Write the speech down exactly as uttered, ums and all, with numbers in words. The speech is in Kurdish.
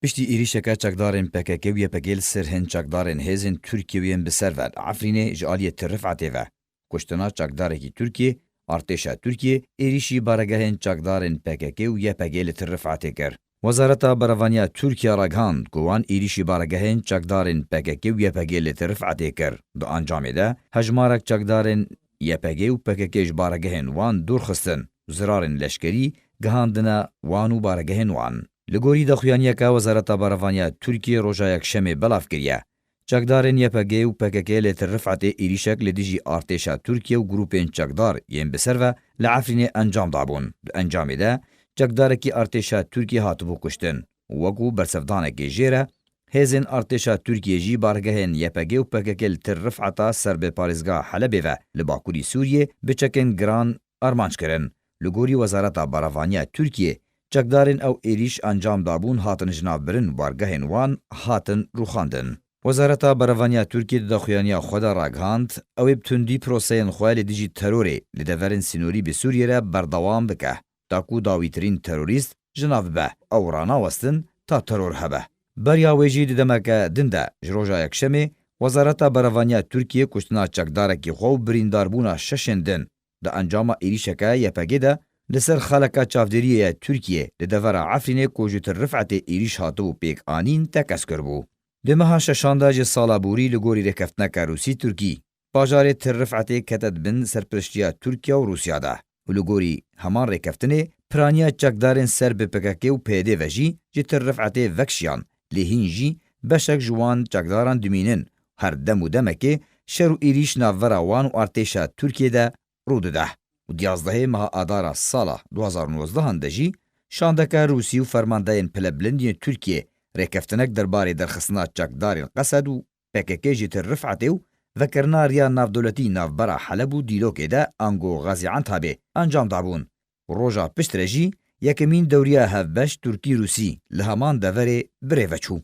Piştî êrîşeke çekdarên P K K û Y P G li ser hin çekdarên hêzên Tirkiyê û yên bi ser ve li Efrînê ji aliyê Tirifetê ve, kuştina çekdarekî Tirkiyê, artêşa Tirkiyê êrîşî baregehên çekdarên P K K û Y P G li Tirifetê kir. Wezareta Berevaniya Tirkiye ragihand ku wan êrîşî baregehên çekdarên P K K û Y P G li Tirifetê kir. Di encamê de hejmarek çekdarên Y P G û P K K ji baregehên wan dûr xistin û zirarên leşkerî gihandine wan û baregehên wan. Li gorî daxuyaniyeke Wezareta Berevaniya Tirkiyê roja Yekşemê belav kiriye, çekdarên Y P G û P K K li Tirifetê êrîşek li dijî artêşa Tirkiye û grûpên çekdar yên bi ser ve li Efrînê encam dabûn. Di encamê de çekdarekî artêşa Tirkiye hatibû kuştin û wekû bersivdanekê jê re, hêzên artêşa Tirkiye jî bargehên Y P G û P K K li Tirifeta ser bi parêzgeha Helebê ve li bakurî Sûriyê bi çekên giran armanc kirin. Li gorî Wezareta Berevaniya Tirkiyê, çekdarên ew êrîş encam dabûn hatin jinavbirin û bargehên wan hatin rûxandin. Wezareta Berevaniya Tirkiyê di daxuyaniya xwe de ragihand, ew ê bi tundî proseyên xwe li dijî terorê li deverên sînorî bi Sûriyê re berdewam bike, ta ku dawîtirîn terorîst ji nav bibe, ew ranawestin ta teror hebe. Beriya wê jî di demeke din de ji roja Yekşemê, Wezareta Berevaniya Tirkiyê kuştina çekdarekî xwe û birîndarbûna şeşên din di encama êrîşeke Y P G de li ser xaleka çavdêriyê ye Tirkiyê li devera Efrînê ku ji Tirifetê êrîş hatibû pêk anîn tekez kiribû. Di meha şeşan de ji sala borî li gorî rêkeftineke Rûsî-Tirkî, bajarê Tirifetê kete di bin serpiriştiya Tirkiye û Rûsya de û li gorî heman rêkeftinê piraniya çekdarên ser bi P K K û P Y D ve jî ji Tirifetê vekişiyan, lê hîn jî beşek ji wan çekdaran dimînin, her dem û demekê şer û êrîş navbera wan û artêşa Tirkiyê de rû dide. Û di yazdehê meha Adara sala du hazar û nozdeh de jî şandeke Rûsî û fermandeyên pilebilind yên Tirkiyê rêkeftinek derbarê derxistina çekdarên Qesed û P K K ji Tirifetê û vekirina riya navdewletî navbera Heleb û Dîlokê de ango Xazî Entabê encam dabûn. Roja piştre jî yekemîn dewriya hevbeş Tirkî-Rûsî li heman deverê bi rê ve çû.